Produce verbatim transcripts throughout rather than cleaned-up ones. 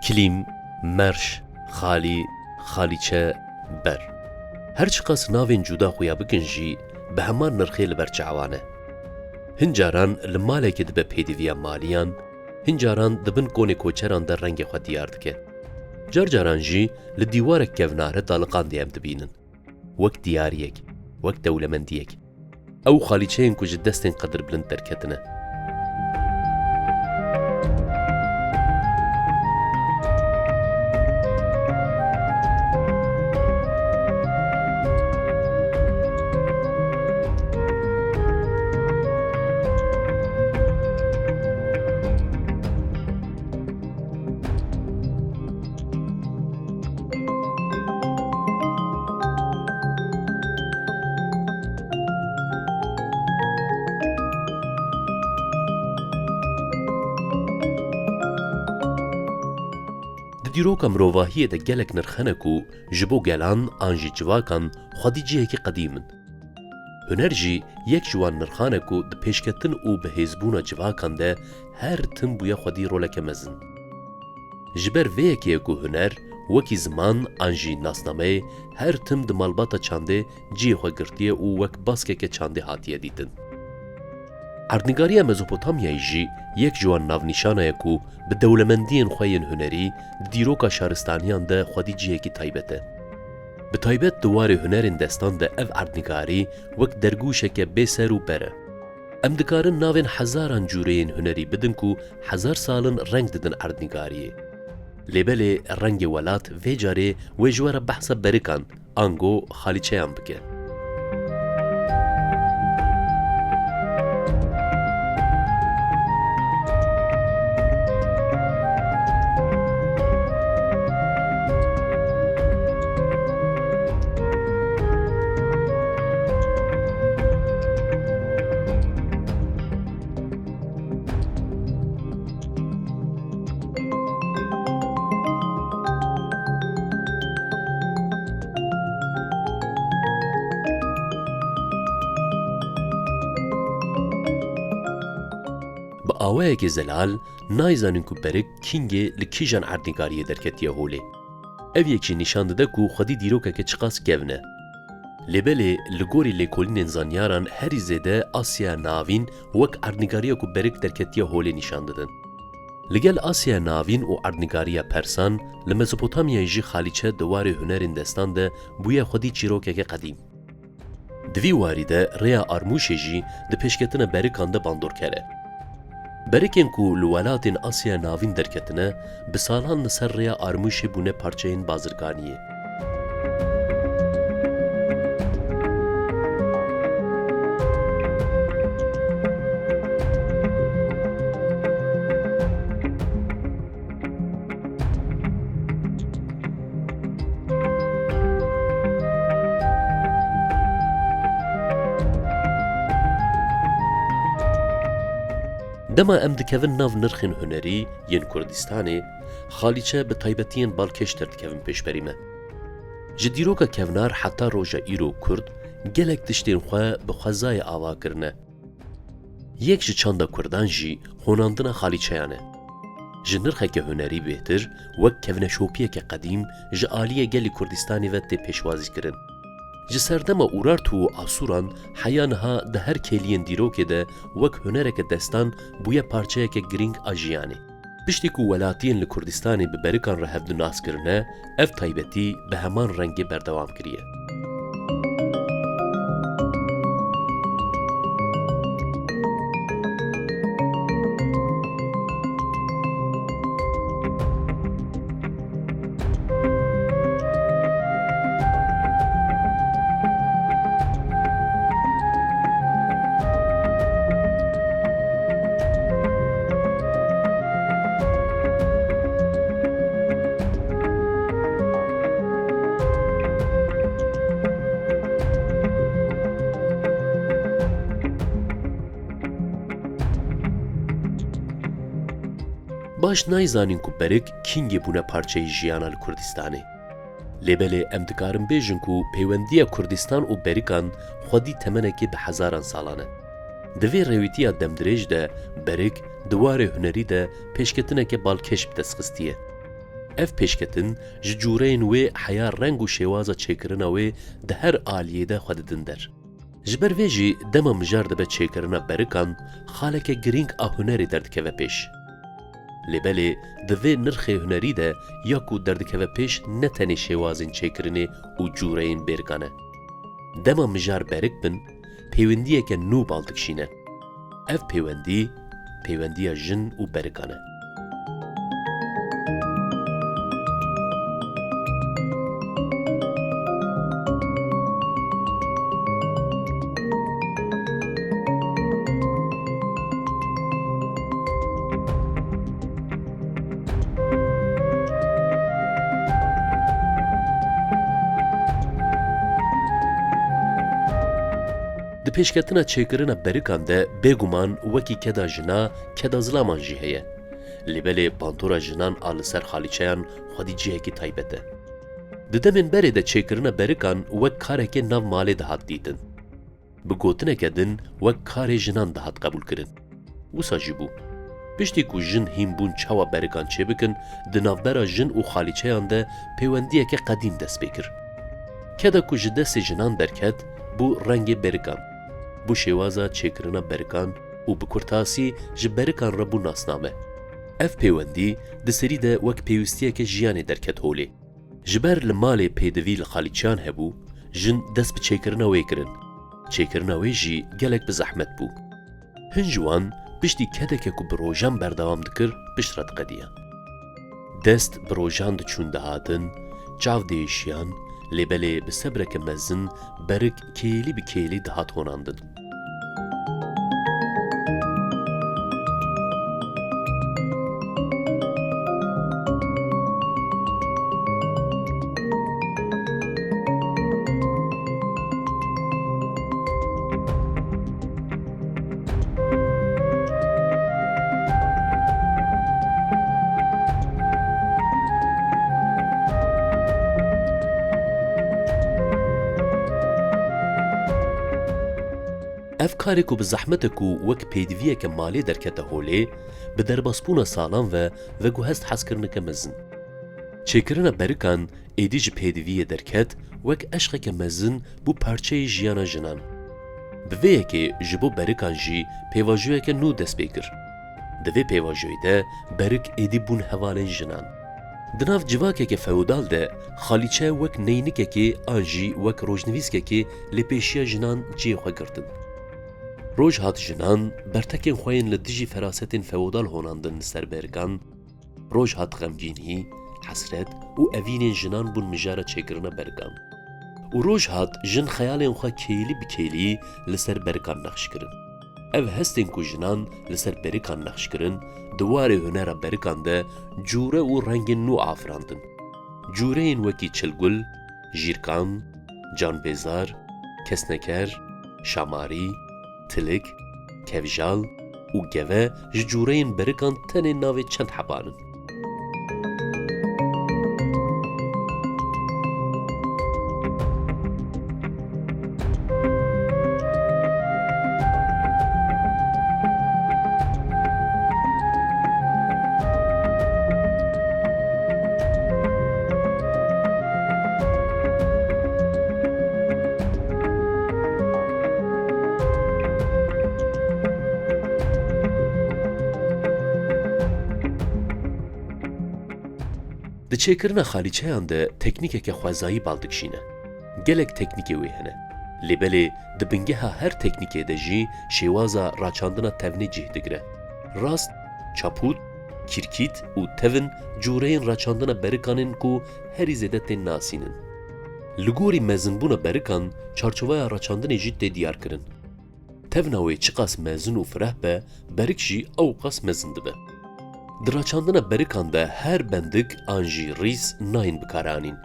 Kilîm, merş, xalî, xalîçe, ber. Her çiqas navên cuda xuya bikin jî, bi heman nirxê li ber çawa ne. Hin caran li malekê dibe pêdiviya maliyan, hin caran di bin konê koçeran de rengê xwe diyar dike. Car caran jî li dîwarek kevnar e taliqandê em dibînin. Wek diyariyek, wek dewlemendiyek. Ew xalîçeyên ku ji destên qedirbilind derketine. Di dîroka mirovahiyê de gelek nirx hene ku ji bo gelan an jî civakan xwedî cihekî qedîm in. Huner jî yek ji wan nirxan e ku di pêşketin û bihêzbûna civakan de her tim bûye xwedî roleke mezin. Ji ber vê yekê ye ku huner, wekî ziman an jî nasnameyê, her tim di malbata çandê cihê xwe girtiye û wek baskeke çandê hatiye dîtin. Erdnîgariya Mezopotamyayê jî yek ji wan navnîşana ye ku bi dewlemendiyên xwe yên hunerî di dîroka şaristaniyan de xwedî cihekî taybet e. Bi taybet di warê hunerên destan de ev erdnîgarî wek dergûşeke bê ser û ber e. Em dikarin navên hezaran cûreyên hunerî bidin ku hezar sal in reng didin erdnîgariyê. Lê belê rengê welat vê carê wê ji we re behsa berikan, ango xalîçeyan bike. Bi awayekê zelal nayê zanîn ku berik kîngê li kîjan erdnîgariyê derketiye holê. Ev yek jî nîşan dide ku xwedî dîrokeke çiqas kevn e. Lê belê li gorî lêkolînên zanyaran herî zêde Asyaya Navîn wek erdnîgariya ku berik derketiye holê nîşan didin. Li gel Asyaya Navîn û erdnîgariya Persan, li Mezopotamyayê jî xalîçe di warê hunerên destan de bûye xwedî çîrokeke qedîm. Di vî warî de rêya Armûşê jî di pêşketina berikan de bandorker e. Berikên ku li welatên Asyaya Navîn derketine, bi salan li ser rêya Armûşê bûne parçeyên bazirganiyê. Dema em dikevin nav nirxên hunerî yên Kurdistanê, xalîçe bi taybetiyên balkêş derdikevin pêşberî me. Ji dîroka kevnar heta roja îro Kurd gelek tiştên xwe bi xwezayê ava kirine. Yek ji çanda Kurdan jî honandina xalîçeyan e. Ji nirxeke hunerî bêhtir, wek kevneşopiyeke qedîm ji aliyê gelê Kurdistanê ve tê pêşwazîkirin. Ji serdema Urartu û Asûran heya niha di her kêliyên dîrokê de wek hunereke destan bûye parçeyeke girîng a jiyanê. Piştî ku welatiyên li Kurdistanê bi berikan re hevdu nas kirine, ev taybetî bi heman rengê berdewam kiriye. Baş nayzanîn ku berik kîngê bûne parçeyî jiyana li Kurdistanê. Lê belê em dikarin bêjin ku pêwendiya Kurdistan û berikan xwedî temenekê bi hezaran salan e. Di vê rêwîtiya demdirêj de berik di warê hunerî de pêşketineke balkêş bi dest xistiye. Ev pêşketin ji cûreyên wê heya reng û şêwaza çêkirina wê di her aliyê de xwe didin der. Ji ber vê jî dema mijar dibe çêkirina berikan, xaleke girîng a hunerê derdikeve pêş. Lê belê di vê nirxê hunerî de ya ku derdikeve pêş ne tenê şêwazên çêkirinê û cûreyên bêrikan e. Dema mijar berik bin, pêwendiyeke nû bal dikişîne. Ev pêwendî, pêwendiya jin û berikan e. Di pêşketina çêkirina berikan de bêguman wekî keda jina, keda zilaman jî heye. Lê belê pantora jinan a li ser xalîçeyan xwedî cihekî taybet e. Di demên berê de çêkirina berikan wek karekê nav malê dihat dîtin. Bi gotineke din wek karê jinan dihat qebûlkirin. Wisa jî bû. Piştî ku jin hîn bûn çawa berikan çêbikin, di navbera jin û xalîçeyan de pêwendiyeke qedîm dest pê kir. Keda ku ji destê jinan derket, bû rengê berikan. Bû şêwaza çêkirina berikan û bi kurtasî ji berikan re bû nasname. Ev pêwendî di serî de wek pêwîstiyeke jiyanê derket holê. Ji ber li malê pêdivî li xalîçeyan hebû, jin dest bi çêkirina wê kirin. Çêkirina wê jî gelek bi zehmet bû. Hin ji wan piştî kedeke ku bi rojan berdewam dikir, piştre diqediya. Dest bi rojan diçûn dihatin, çav diêşiyan, lê belê bi sebreke mezin berik kêlî bi kêlî dihat honandin. Ev karê ku bi zehmet e ku wek pêdiviyeke malê derkete holê, bi derbasbûna salan ve veguhest hezkirineke mezin. Çêkirina berikan êdî ji pêdiviyê derket, wek eşqeke mezin bû parçeyê jiyana jinan. Bi vê yekê ji bo berikan jî pêvajoyeke nû dest pê kir. Di vê pêvajoyê de berik êdî bûn hevalên jinan. Di nav civakeke feodal de xalîçe wek neynikekê an jî wek rojnivîskekê lêpêşiya jinan cihê xwe girtin. Roj hat jinan bertekên xwe yên li dijî ferasetên feodal honandin li ser berikan, roj hat xemgînî, hesret û evînên jinan bûn mijara çêkirina berikan. Û roj hat jin xeyalên xwe kêlî bi kêlî li ser berikan nexş kirin. Ev hestên ku jinan li ser berikan nexş kirin, di warê hunera berikan de cûre û rengên nû afirandin. Cûreyên wekî çilgul, jîrkan, canbêzar, kesneker, şamarî, tilik, kevjal û geve ji cûreyên berikan tenê navê çend heban in. Di çêkirina xalîçeyan de teknîkeke xwezayî bal dikişîne. Gelek teknîkê wê hene. Lê belê di bingeha her teknîkê de jî şêwaza raçandina tevnê cih digire. Rast, çapût, kîrkît û tevn cûreyên raçandina berikan in ku herî zêde tên nasînin. Li gorî mezinbûna berikan, çarçoveya raçandinê jî tê diyarkirin. Tevna wê çiqas mezin û fireh be, berik jî ewqas mezin dibe. Di raçandina berikan de her bendik an jî rîs nayên bikaranîn.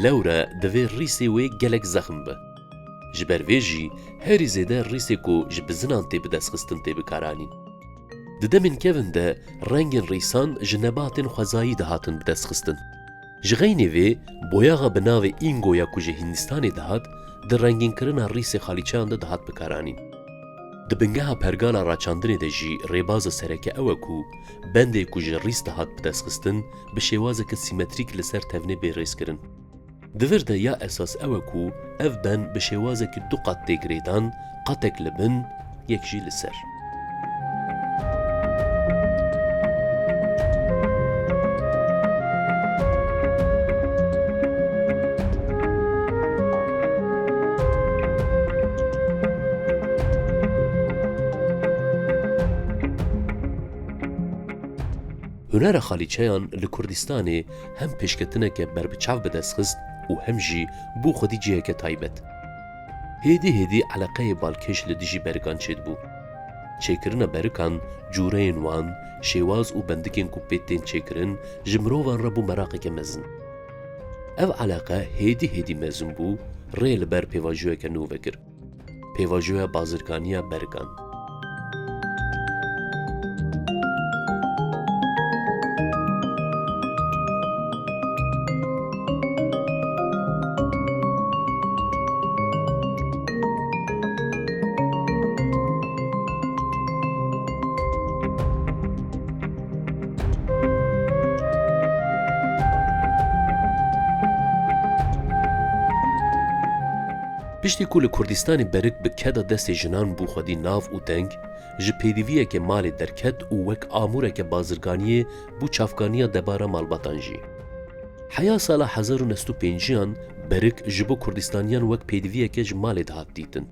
Lewre divê rîsê wê gelek zexm be. Ji ber vê jî herî zêde rîsê ku ji bizinan tê bidestxistin tê bikaranîn. Di demên kevin de rengên rîsan ji nebatên xwezayî dihatin bidestxistin. Ji xeynê vê, boyaxa bi navê Îngoya ku ji Hîndistanê dihat, di rengînkirina rîsê xalîçeyan de dihat bikaranîn. Di bingeha pergala raçandinê de jî rêbaza sereke ew e ku bendê ku ji rîs dihat bidestxistin, bi şêwazeke sîmetrîk li ser tevnê bê rêzkirin. Di vir de ya esas ew e ku ev ben bi şêwazekî du qat tê girêdan, qatek li bin, yek jî li ser. Hunera xalîçeyan li Kurdistanê hem pêşketineke berbiçav bi dest xist û hem jî bû xwedî ciheke taybet. Hêdî hêdî eleqeyê balkêş li dijî berikan çêdibû. Çêkirina berikan, cûreyên wan, şêwaz û bendikên ku pê tên çêkirin, ji mirovan re bû meraqeke mezin. Ev eleqe hêdî hêdî mezin bû, rê li ber pêvajoyeke nû vekir. Pêvajoya bazirganiya berikan. Piştî ku li Kurdistanê berik bi keda destê jinan bû xwedî nav û deng, ji pêdiviyeke malê derket û wek amûreke bazirganiyê bû çavkaniya debara malbatan jî. Heya sala hezar û neh sed û pêncî an berik ji bo Kurdistaniyan wek pêdiviyeke ji malê dihat dîtin.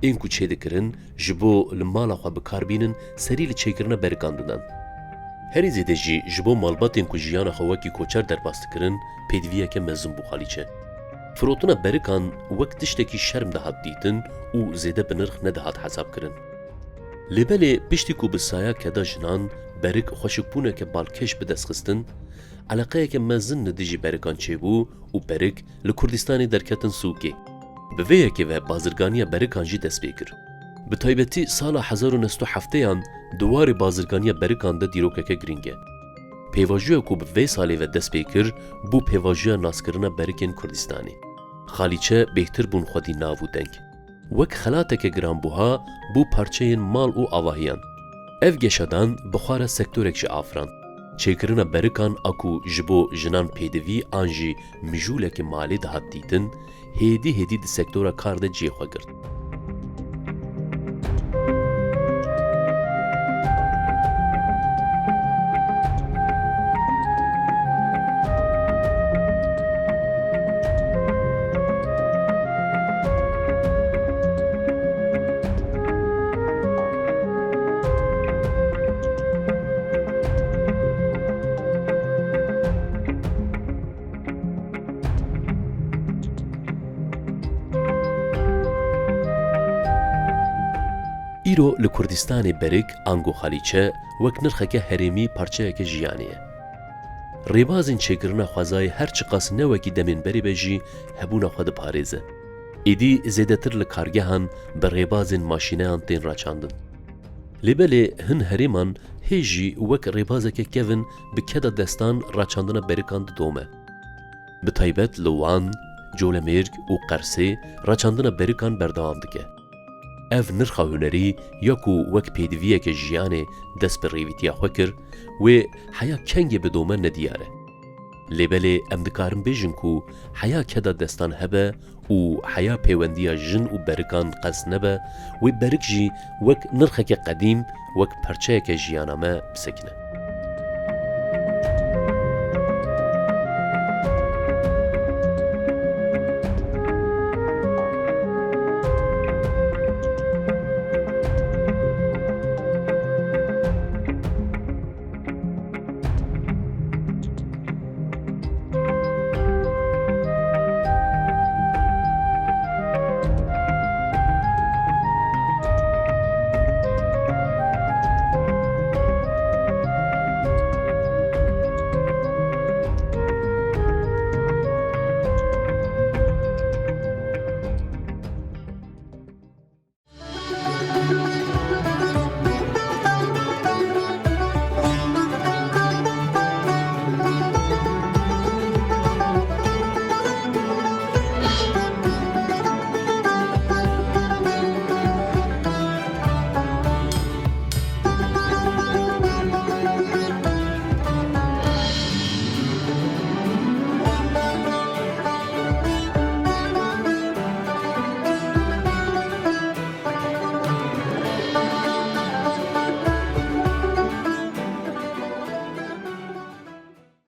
Ên ku çêdikirin, ji bo li mala xwe bi kar bînin, serî li çêkirina berikan didan. Herî zêde jî ji bo malbatên ku jiyana xwe wekî koçer derbas dikirin, pêdiviyeke mezin bû xalîçe. Firotina berikan wek tiştekî şerm dihat dîtin û zêde bi nirx nedihat hesabkirin. Lê belê piştî ku bi saya keda jinan berik xweşikbûneke balkêş bi dest xistin, eleqeyeke mezin li dijî berikan çêbû û berik li Kurdistanê derketin sûkê. Bi vê yekê ve bazirganiya berikan jî dest pê kir. Bi taybetî sala hezar û neh sed û heftê an di warê bazirganiya berikan de dîrokeke girîng e. Pêvajoya ku bi vê salê ve dest pê kir, bû pêvajoya naskirina berikên Kurdistanê. Xalîçe bêhtir bûn xwedî nav û deng. Wek xelateke giranbuha bû parçeyên mal û avahiyan. Ev geşedan bi xwe re sektorek jî afirand. Çêkirina berikan a ku ji bo jinan pêdivî an jî mijûleke malê dihat dîtin, hêdî hêdî di sektora kar de cihê xwe girt. Îro li Kurdistanê berik ango xalîçe wek nirxeke herêmî parçeyeke jiyanê ye. Rêbazên çêkirina xwezayê her çiqas ne wekî demên berê be jî hebûna xwe diparêze. Êdî zêdetir li kargehan bi rêbazên maşîneyan tên raçandin. Lê belê hin herêman hê jî wek rêbazeke kevin bi keda destan raçandina berikan didome. Bi taybet li Wan, Colemêrg û Qersê raçandina berikan berdewam dike. Ev nirxa hunerî ya ku wek pêdiviyeke jiyanê dest bi rêvîtiya xwe kir, wê heya kengê bidome nediyar e. Lê belê em dikarin bêjin ku heya keda destan hebe û heya pêwendiya jin û berikan qels nebe, wê berik jî wek nirxeke qedîm, wek parçeyeke jiyana me bisekine.